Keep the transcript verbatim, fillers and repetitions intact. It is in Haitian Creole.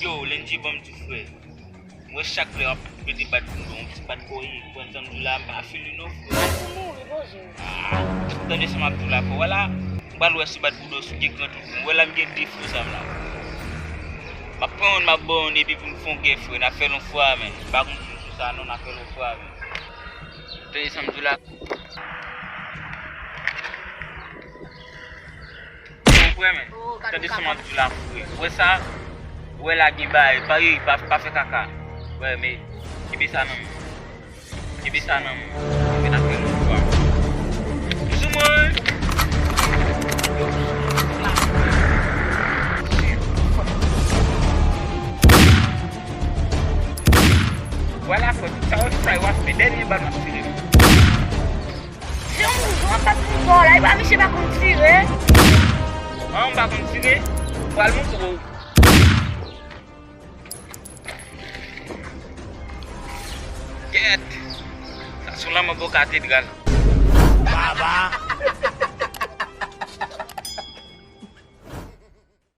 Yo, Lenji, ban m di w, frè. Mwen, chak lè w ap mete bat pou m, yon ti bat kò ye. Ou konprann sa m di w la, m pa fini non, frè. Al pou mouri, poze w. Ah, tande sa m ap di w la, frè. Wala, m pral wè si bat pou w si w gen gran tout. Mwen la, m gen de frè sa m la. M ap pran youn, m ap ba w youn, epi pou n fè yon gè, frè. N ap fè l yon fwa, men. M pa konn si w sou sa, non, n ap fè l yon fwa, men. Tande sa m di w la. Ou prè, men? Tande sa m ap di w la, frè. Ou wè sa? Ou wè la gen bagay. Pa, pa, pa fè kaka. Ou wè, men, kenbe sa nan men w. Kenbe sa nan men w. Mwen ap fè l yon fwa. Sou mwen! Vwala, frè, tout sa w ap fè, w ap fè dènye bal m ap tire. Se yon mouvman pa pou kò la, e pa misye pa konn tire. An, m pa konn tire. Pral montre w. Kèt. Sa sou lanmò bò katedral. Baba.